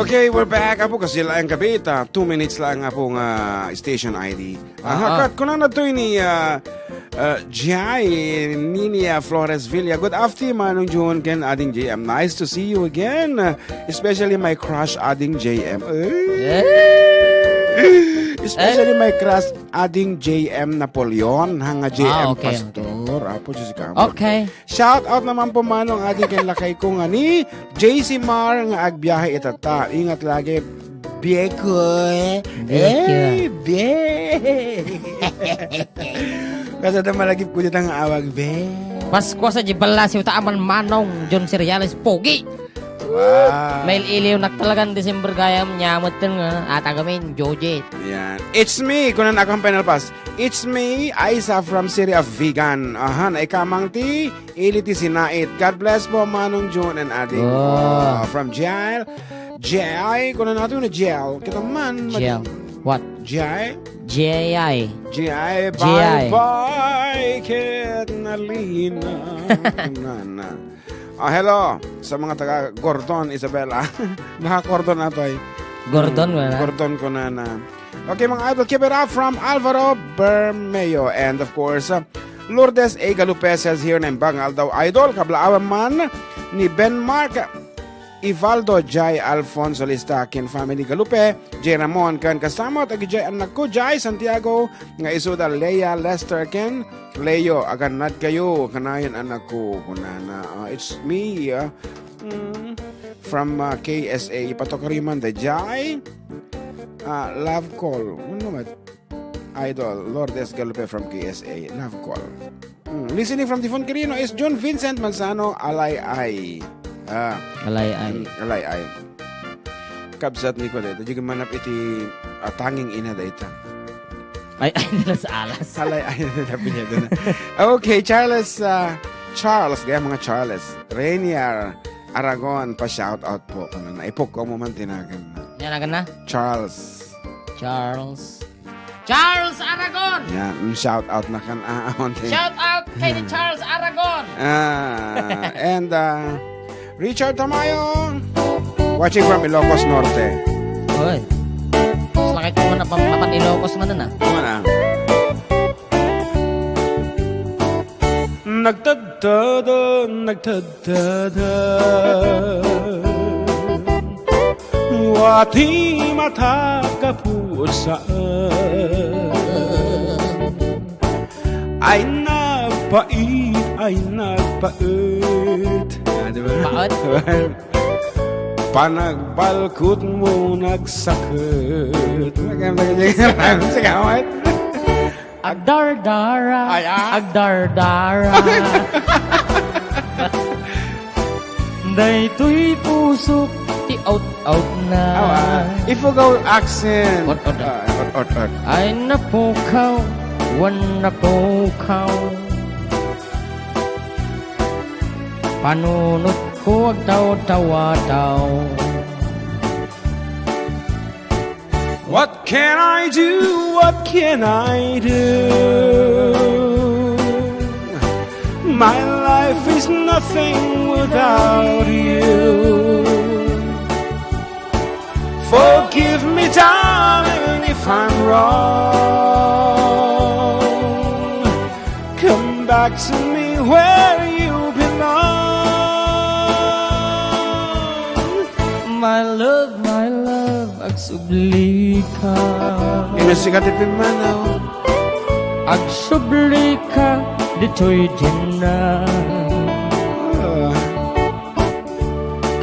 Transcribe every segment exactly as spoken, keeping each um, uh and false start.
Okay, we're back. Apo, kasi laeng kabit, ah, two minutes lang, apo, nga station I D. Aha, ah, kat, kunana to ni, ah, ah, Jai Ninia Flores Villa. Good afternoon, Manong Jun, ken Ading J M. Nice to see you again. Ah, especially my crush, Ading J M. Eh. Eh. Especially my crush, Ading J M Napoleon, hanga J M Ah, okay, Pastor. Okay. Apo, Diyos ka. Okay. Shout out naman po, Manong, Ading, ken lakay ko nga ni J C Mar nga agbiyahe itatta. Ingat lagi. Beko. Beko. Eh, be. Kasada malagip ko dita nga awag, be. Paskua sa di ballasiw ta aman Manong John Seriales, pogi. Wow. Mail-iliw nak talagan December gayam niya, metten nga, at agamin, Jojit. Yan. It's me, kunan akong panel pass. It's me, Aisa from City of Vigan. Aha, naikamang ti, ili ti sinait. God bless po, Manong Jun and Ading. Oh. Wow. From Jail. J I, kunan natin na Jail. Kita man, mad- Jail. What? J I? J I. J I, J I. Bye-bye, Kit Nalina. Nana. Ah, hello sa mga taga Gordon, Isabela. Baka Gordon na to eh. Gordon, Hmm, wala. Gordon ko na na. Okay, mga idol, keep it up from Alvaro Bermeo. And of course, uh, Lourdes A. Galupe says here na imbang aldaw, idol, kablaawan man ni Ben Mark, Ivaldo, Jai Alfonso Lista, ken family Galupe, Jai Ramon, ken kasama, tagi Jai, anak ko, Jai Santiago, nga isuda Lea Lester, ken Leo, agannad kayo, kanayon anak ko, kunana. Ah, it's me, ah, mm, from, ah, K S A, ipatokariman da Jai. Ah, love call. Ano naman? Idol, Lourdes Galupe from K S A, love call. Mm, listening from Tifon Quirino is John Vincent Manzano, Alay Ay. Ah, Alay Ay. Mm, Alay Ay. Kabsat ni Kuya, di manap iti, ah, tanging ina dayta. Ay, ay, nila sa alas. Alay, ay, nila pinya doon. Okay, Charles, ah, Charles, gaya mga Charles. Rainier Aragon, pa-shout out po. Ano na, ipok ko mo man tinagan na. Yan, agan na? Charles. Charles. Charles Aragon! Yan, mm, shout out na kan, ah, awan tayo. Shout out kay ni Charles Aragon! Ah, and, ah, Richard Tamayo, watching from Ilocos Norte. Oy. Mas lakay ko man, napan, napan Ilocos man na. Ano na? Nagtadtada, nagtadtada. Wati mata kapusa. Ay nagpait, ay nagpait. Ah, di ba? Paot? Panagbalkut mo nagsakit. Maganda ka dyan. Sige, awat. Agdardara, ay, ah. Agdardara. Daytoy pusok ti out-out na. Awa. Ifugao accent. Ot, ot, ot. Ah, ot, ot, ot. Ay napukaw, wan napukaw. Panunot ko agtawtawataw. What can I do? What can I do? My life is nothing without you. Forgive me, darling, if I'm wrong. Come back to me where you belong. My love, my love, agsubli ka. Ino sikat ti pimmanaw? Agsubli ka, ditoy dinan. Ah.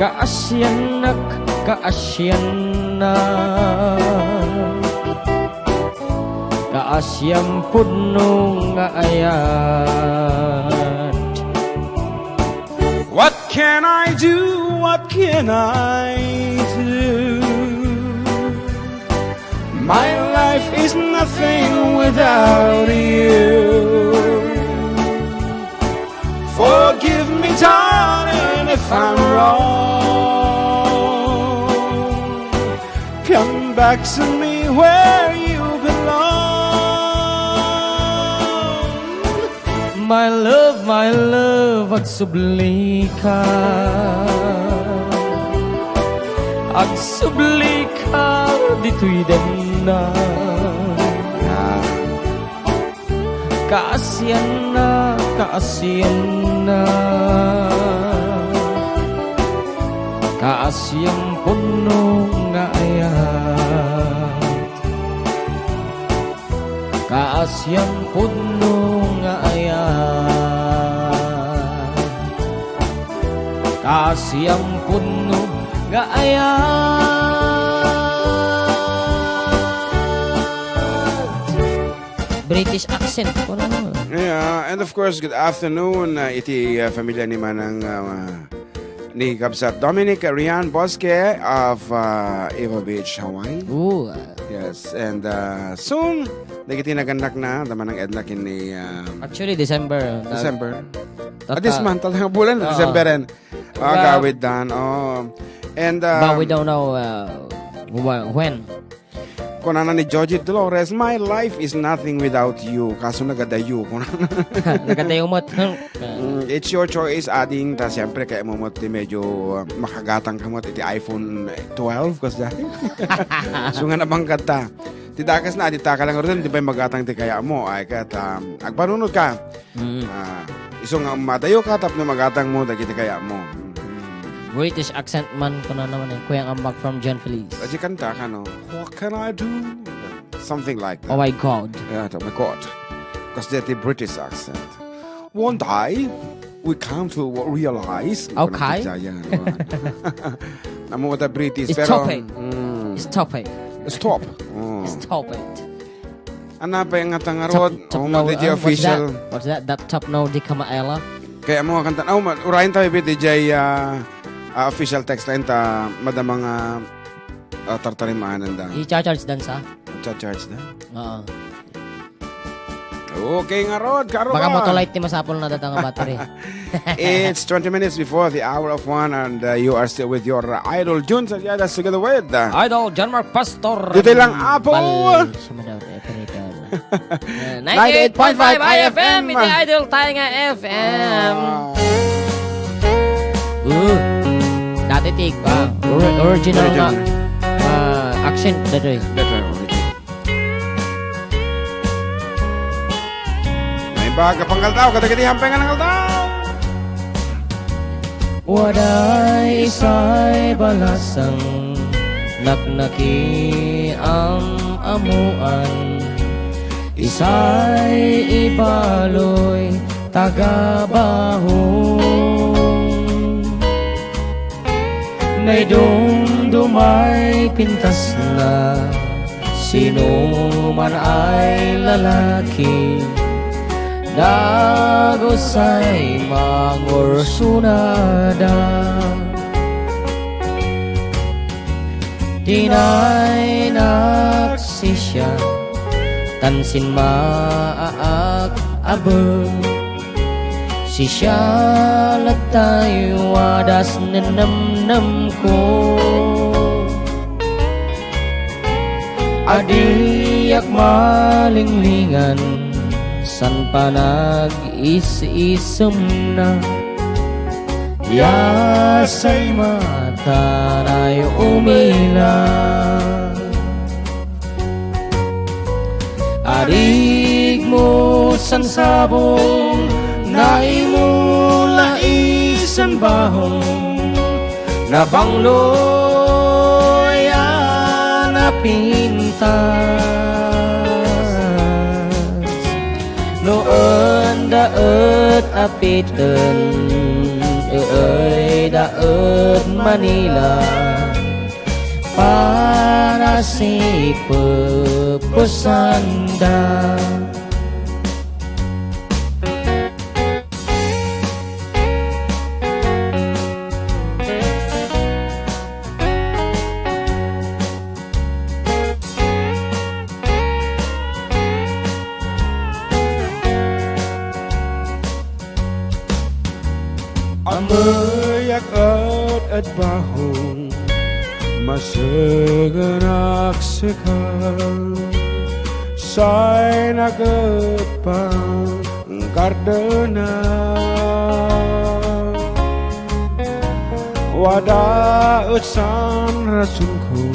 Kaasiannak, kaasiannak. Kaasian pudno nga ayat. What can I do? What can I do? My life is nothing without you. Forgive me, darling, if I'm wrong. Come back to me where you belong. My love, my love, agsubli ka. Agsublika ditoy denna. Ah. Kaasianna, kaasianna. Kaasian punno nga ayat. Kaasian punno nga ayat. Kaasian punno nga ayat. British accent. Wala naman. Yeah, and of course, good afternoon, uh, iti, uh, familia ni Manang, uh, ni Kabsat Dominic Rian Bosque of, uh, Ewa Beach, Hawaii. Ooh, uh, Yes, and, uh, soon, dagiti nagannakna, da Manang Edna ken ni, uh, Actually, December. December. Tata- Ah, this month, talaga bulan, Oo. December, and, ah, Well, gawid dan. Oh. And, um, Bawi daw now, uh, wha-, when? Kunana ni Joji Dolores, "My life is nothing without you." Kaso nagadayo, kunana. Nagadayo met. Mm, it's your choice, ading. Ta, siyempre, kayatmo met ti medyo, uh, makagatang ka met iti iPhone twelve, kas dyan. So nga nabanggad ta. Ti dakes na, adita ka lang ron, di ba magatang ti kayatmo? Ay, ket, um, agpanunot ka. Mm. Ah, isu nga madayo ka tapno magatang mo dagiti kayatmo. Mm. British accent man, kuna naman eh, Kuyang Ambak from John Feliz. Adi kanta ka, no? "What can I do?" Something like that. Oh my God. Yeah, oh my God. 'Cause they the British accent. "One day, we come to realize." Okay. Kuna ti Jaya, no? Amo da British, pero, Stop it. Mm. Stop it. Stop. Oh. Stop it. Ana pa nga tangarod? Tap-, tap-, Oh, no, di uh, what's official. That? What's that? That tap no di kamaela? Kayatmo nga kanta. Oh, ma-, urayen tayo, bit, di jay, ah, ah, official text line ta, madama nga, ah, tartarimaanan da. I-charge dan sa? Cha-charge da? Oo. Okay, ngarod, karo Baka ka. Motolite ti masapul na data nga battery. It's twenty minutes before the hour of one, and, uh, you are still with your idol, Jun Sayadas, together with, uh, Idol John Mark Pastor. Dito lang, Apo. Bal-, sumador, eh, pinitan. Eh, ninety-eight point five I F M, iti Idol tayo nga F M. Ah. Uh, dati ti Igba. Ori-, original nga, Original. Ah, accent, datoy. That's right, original. Naimbag a pangaldaw kadagiti hampay nga nangaldaw. Waday isay balasang naknaki am-amuan, isay ibaloy taga-Bahong. Naidumdumay pintasna, sino man ay lalaki, dagusay mangursunada. Dinay naksisia, tan sinmaak abe. Sisialat tayo adas nennemnemko. Adiak malinglingan san panag-is-isemna. Yasay matanayo umila. Arigmo san sabong, naimula isan bahong, nabangloy a napintas. No enda et apiten, eeyda et Manila. Para sipepesanda. Ammoyak et, et bahong, masegenak sika. Say naget pang gardena. Wada et saan rasonko,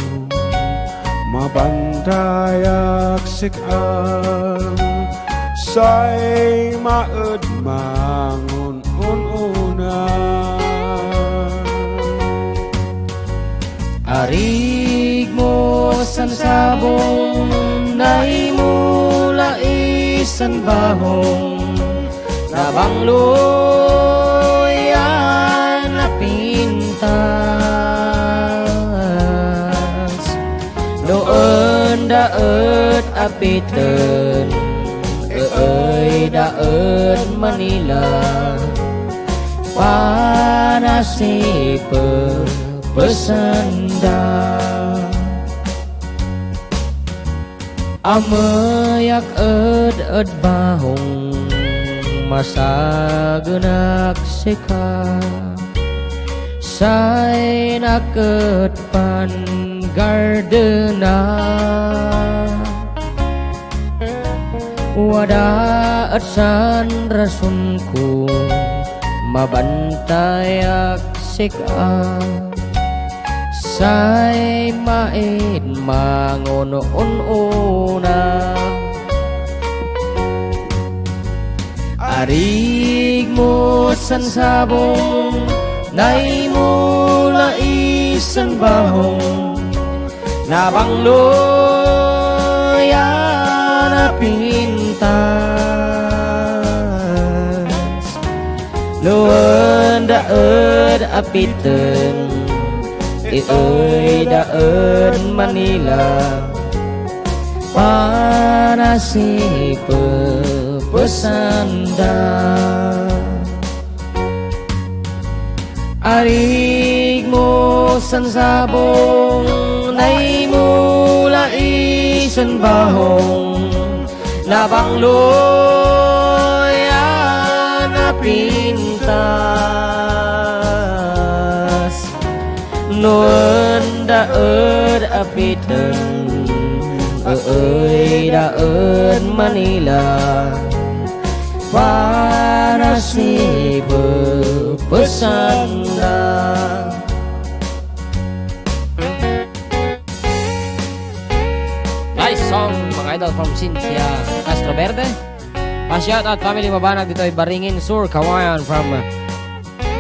mabantayak sik-a, say maed mangun-un-una. Arigmo san sabong, naimula isan bahong, nabanglo ya napintas. No enda et apiten, eey, daen Manila, panasipepesenda. Ammoyak ed, ed bahong, masagenak sika. Say naket pan gardena. Wada et saan rasonko, mabantayak sika. Say maed mangun-un-una. Arigmo san sabong, naimula isan bahong, nabanglo ya napintas. No enda et apiten, eey, daen Manila, panasipepesenda. Arigmo san sabong, naimula isan bahong, nabanglo ya napintas. No enda et apiten, eey, daen Manila, panasipepesenda. Nice song, mga idol, from Cynthia Castroverde. Pa-shout out family mabanag ditoy Baringin Sur, Cauayan from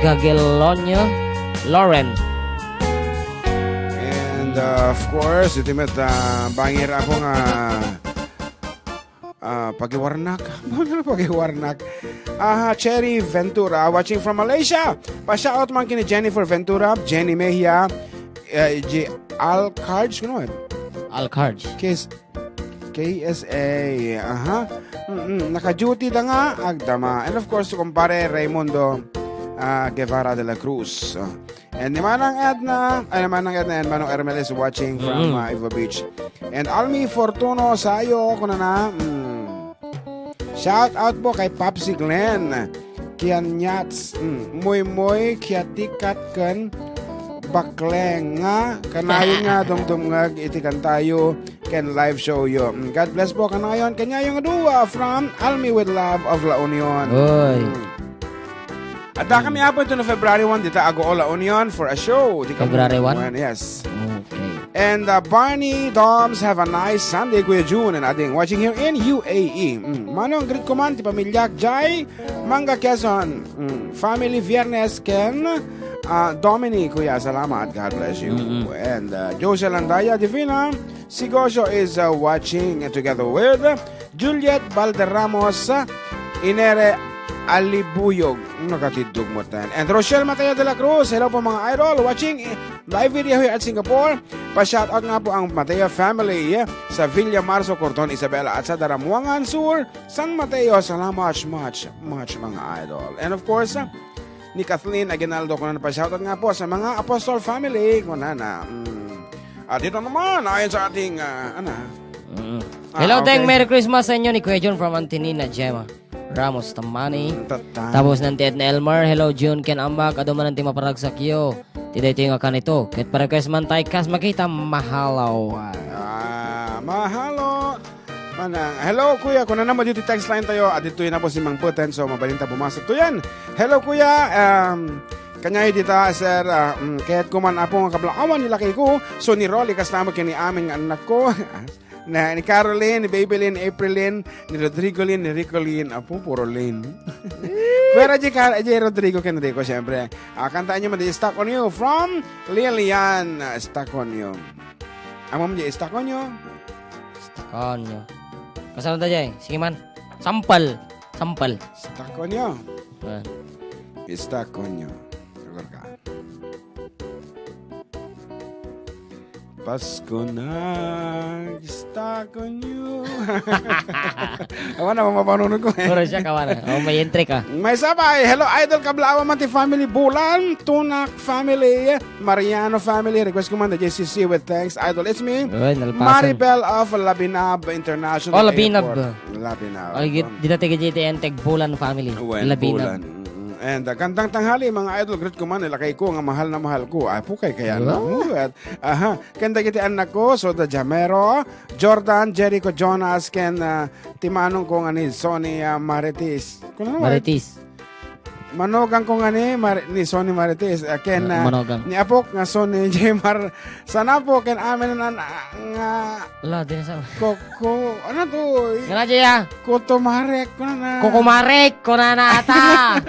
Gagelonio, Loren. And, uh, of course, iti met, uh, bangir ako nga, uh, pagiwarnak. Pagiwarnak. Aha, Cherry Ventura, watching from Malaysia. Pa-shout out man kini Jennifer Ventura, Jenny Mejia, uh, J. Alcarge, kuno, eh? Alcarge. Kiss. K S A, aha. Mm-mm. Naka-duty da nga, agdama. And of course, kumpare Raymundo, ah, Guevara de la Cruz. And ni Manang Edna, ay, ni Manang Edna and Manong Ermel is watching from, Mm. ah, Ivo Beach. And Almi Fortuno, sayo, kunana, mm. Shout out po kay Popsi Glenn. Kianyats, mm, Moymoy, Kiatikat, ken Bakleng nga, kanayon nga dumdumngeg iti kantayo ken live show yo. Mm, God bless po, kanayon, kaniayo nga duwa from Almi with Love of La Union. Oy. Mm. Adda kami, Apo, ito na February one, dita Agoo, La Union for a show. Di kami February one? Yes. Okay. And, uh, Barney, Doms, have a nice Sunday, Kuya Jun and Ading. Watching here in U A E. Mm. Manong, greet ko man ti pamilyak, Jai, Manga, Quezon. Mm. Family, Viernes, ken, uh, Domini, Kuya. Salamat. God bless you. Mm-mm. And, uh, Jose Landaya, Divina, Sigosio is, uh, watching together with Juliet Valderramos, uh, Inere Alibuyog. Nakatiddog mo ten. And Rochelle Mateo de la Cruz, hello po, mga idol. Watching, eh, live video here at Singapore. Pa-shoutout nga po ang Mateo family, eh, sa Villa Marso, Cordon Isabela at sa Daramuangan Sur, San Mateo. Salamat much, much, mga idol. And of course, uh, ni Kathleen Aguinaldo, kung ano pa, shoutout nga po sa mga Apostol family, kung ano na. Mm. At dito naman, ayon sa ating, ah, ano, Mm. ah, Hello, Deng. Okay. Merry Christmas sa inyo ni Kuya John from Antenina, Gemma Ramos Tamani. Mm, tata. Tapos nanti Edna Elmer, hello, June ken Ambag, adu man ti maparagsak yo. Ti daytoy nga kanito, ket pa-request man tay kas makita, mahalaw. Ah, mahalo. Manang, hello, kuya. Kung ano mo dito text line tayo, at dito na po si Mang Puten. So, mabalin ta pumasok to yan. Hello, kuya. Um, Kaniayo dita, sir, ah, mm, ket kuman, Apo, nga kablaawan ni lakayko, so ni Rolly, kasta met ken ni amin nga annakko. Na, ni Caroline, ni Babylin, ni Aprilin, ni Rodrigo Lin, ni Rico Lin, Apo, puro Lin. Pero di Car-, di Rodrigo ken Rico, siyempre. Ah, kantaanyo man di Stuck on You from Lilian, ah, Stuck on You. Amo man di Stuck on You. Stuck on You. Kasano ta, Jay? Sige man. Sampal. Sampal. Stuck on You. Ah. Stuck on You. Sugar ka. Pasko na, stuck on you. Awan na, mapanunod ko eh. Puro siya, kawan na. Oh, may entry ka. May sabay. Hello, Idol, kablaawan man ti family Bulan, Tunak family, Mariano family. Request ko man, the J C C with thanks, Idol. It's me, Uy, nalpasan. Maribel of Labinab International Oh, Labinab. Airport. Labinab. Oh, git-, dita ti G T N, tag Bulan family. Wen, Labinab. Bulan. Mm, mm. And, uh, gandang tanghali, mga idol. Greet ko man, ilakay ko nga mahal na mahal ko. Ay, pukay kaya na. Wow. At, aha. Ken dagiti annak ko, so, da Jamero, Jordan, Jericho, Jonas, ken, uh, ti manong ko nga ni Sonny, uh, Marites. Kuno naman? Marites. Manugang ko nga ni Mar-, ni Sonny Marites, uh, ken, uh, Manugang. Ni apok nga Sonny J Mar Sanapo, ken amin na, na, nga Ala, di na sa- Koko, ano to? Nga na, Jay, ah? Kotomarek, ano na? Kokomarek, kunana ata.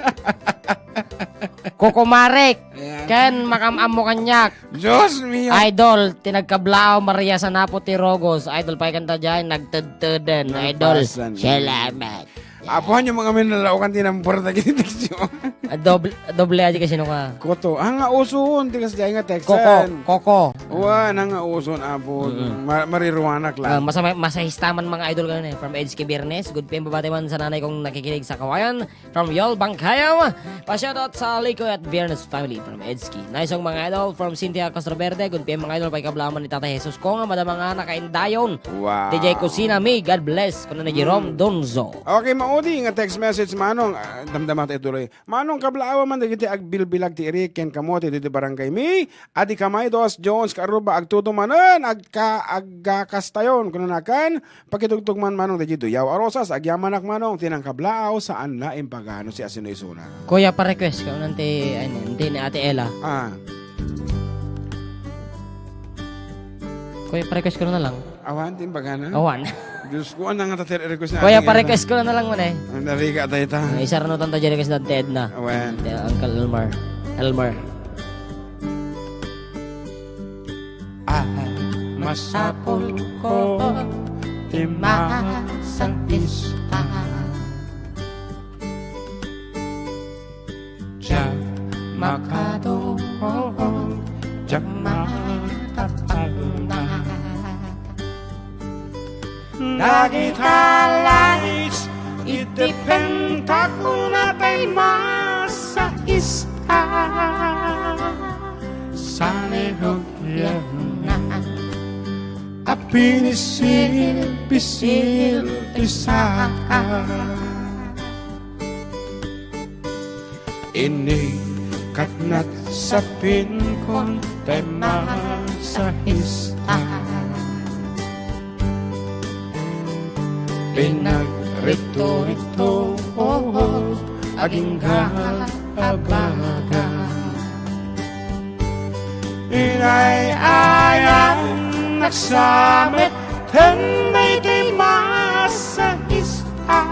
Kokomarek. Ayan. Ken makam-ammo kaniak. Diyos mio. Idol, ti nagkablaaw, Maria Sanapo ti Rogos. Idol, pay kanta dyan, nagtedteden. Idol, Nagpasan. Salamat. Apo, ano yung mga minalaokan, tinamper na gini text yun? Ah, doble, doble aja kasi nung, ah. Koto. Ah, nga uson, di kasi dyan nga textan. Koko, koko. Wa, na nga uson, apo. Mm. Ma-, mariruanak lang. Ah, masama-, masahistaman mga idol ganun eh. From Edge kay Biernes, good P M babati man sa nanay kong nakikinig sa Kawayan. From Yol Bangkayaw, pa-shoutout sa Likoy at Biernes family from Edski. Naisong mga idol from Cynthia Castroverde, good P M mga idol, paikablaman ni Tatay Jesus ko nga madama nga nakaindayon. Wow. D J Kusina Mi, God bless. Kuno ni Jerome Mm. Donzo. Okay, maudi nga text message, Manong. Ah, damdama tayo tuloy. Manong, kablaawan man dagiti agbilbilag ti Eric ken kamote ditoy barangay mi. Adi kamay dos Jones Karuba agtutumanen agka-, agkakastayon. Kuno nakan, pakitugtog man Manong dagiti duyaw a rosas. Agyamanak Manong, ti nangkablaaw saan na impagano si asino isuna. Kuya, pa-request ko nanti, ay, nanti ni Ate Ella. Ah. Kuya, pa-request ko na lang. Awan, ti imbagana? Awan. Diyos ko, ano nga tater request na Kuya, ating pa-request ko na lang man eh. Ang nariga tayo ta. Ay, isarnutan ta dyan request na Ate Edna. Awan. Ate Uncle Elmar. Elmar. Ay, masapul ko ti masahista. Diak makadungog, diak makapagna. Dagita lights, idepenta kuna tay masahista. Sanirog Yan na a pinisil-pisil ti saka. Ini katnat sapin kon tay masahista. Pinagritorito agingga a baga. Inay-ayan naksamet ten daytoy masahista.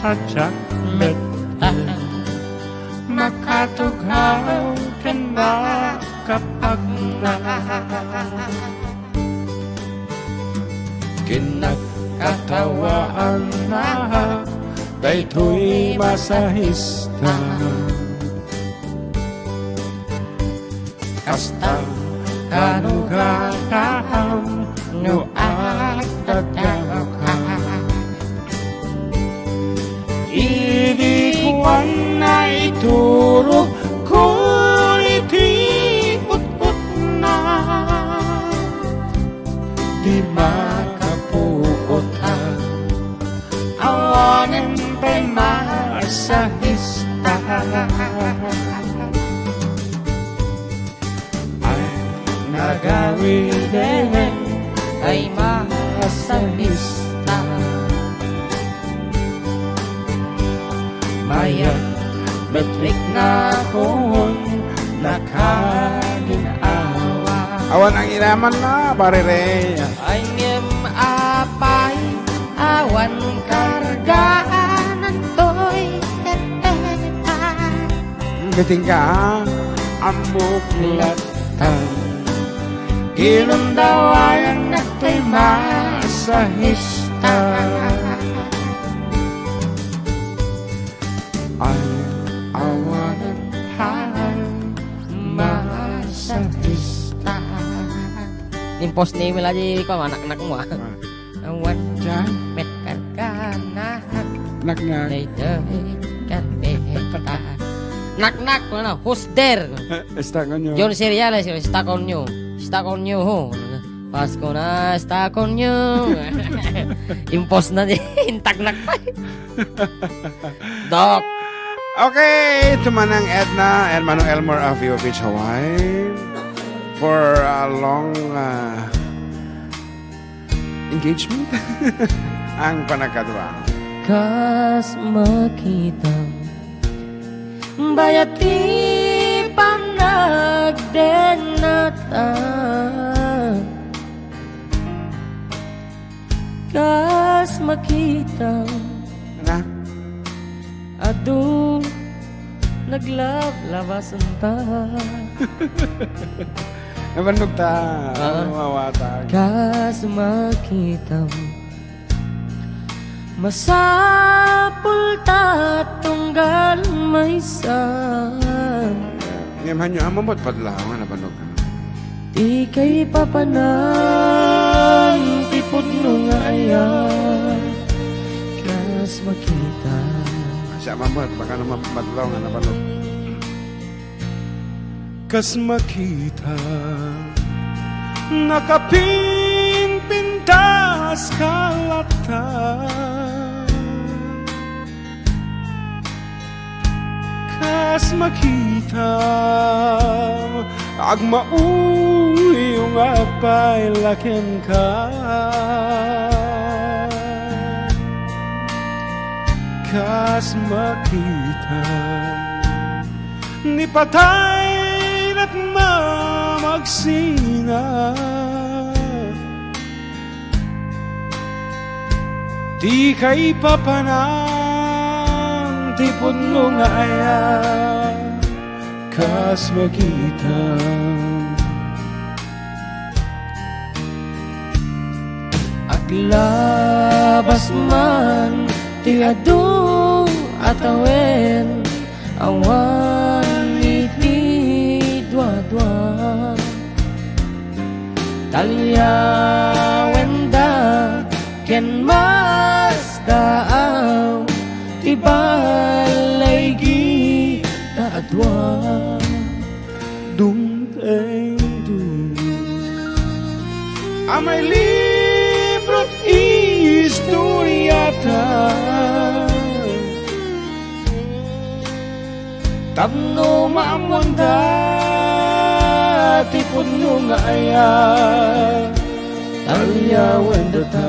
Ajak met makatugaw ken makapagna. Kinagkatawaanna daytoy masahista. Kasta kanugatam no agdagdagka. Idi kuanna iturogko iti utotna, di makapuotan. Awanen tay masahista. Ay, nagawiden ay masahista. Mayat Metriknakon nakagin-awa. Awan ang inaman na, barire. Ay ngem apay, awan kargaan toy ket-eta. Biting ka, ammok latan. Inundawayan nagtoy masahista. Ay, awanan. Ay, masahista. Impos ni Melody ko, manaknak mo, ah. Ah. Awan. Diyan? Met karkana. Naknak. Daytoy karpeta. Naknak, ano? Who's there? Esta konyo. John Seriales, esta konyo. Esta konyo, ho. Pasko na, esta konyo. Impos na di, intaknak pa. Doc. Okay, to Manang Edna and Manong Elmer of Vero Beach, Hawaii, for a long, uh, engagement. Ang panagkadua. Kas makita, bayat ti panagdenata. Kas makita, na? Adu, naglablabasenta. Nabannog ta, ah, mawatag. Kas makitam, masapul ta tunggal maysa. Ngem hanyo, amo met padlaw nga nabannog ka. Ti kaipapanan ti pudno nga ayat, kas makita. Siya, mamad, baka naman madlaw nga nabalog. Kas makita, nakapinpintas ka latta. Kas makita, agmauyo nga agpayla kenka. Kas makita, ni patay ket mamagsina. Ti kaipapanan ti pudno nga ayat, kas makita. Aglabas man ti adu a tawen, awan iti duadua. Talyawenda ken masdaaw ti ballaygi ta adua. Dumteng dum. Amay libro't istoriata. Tapno maammoanda ti pudno nga ayat, talyawendata.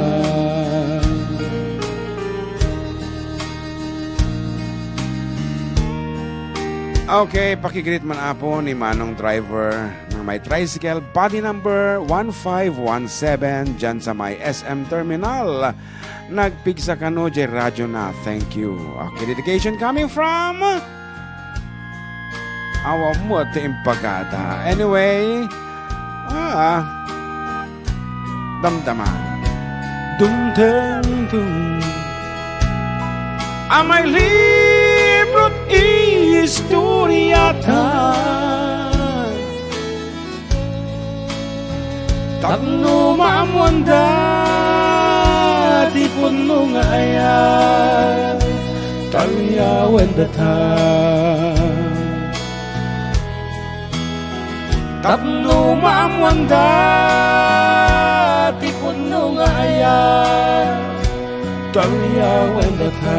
Okay, pakigreet man, Apo, ni Manong Driver ng may tricycle, body number one five one seven, dyan sa may S M Terminal. Nagpigsa kano jay radyo na. Thank you. Okay, dedication coming from awa mo at impagada. Anyway, ah, damdama. Dumteng dum. Amay libro't istoriata. Tapno maammoanda ti pudno nga ayat, talyawendata. Tapno maammoanda ti pudno nga ayat, talyawendata.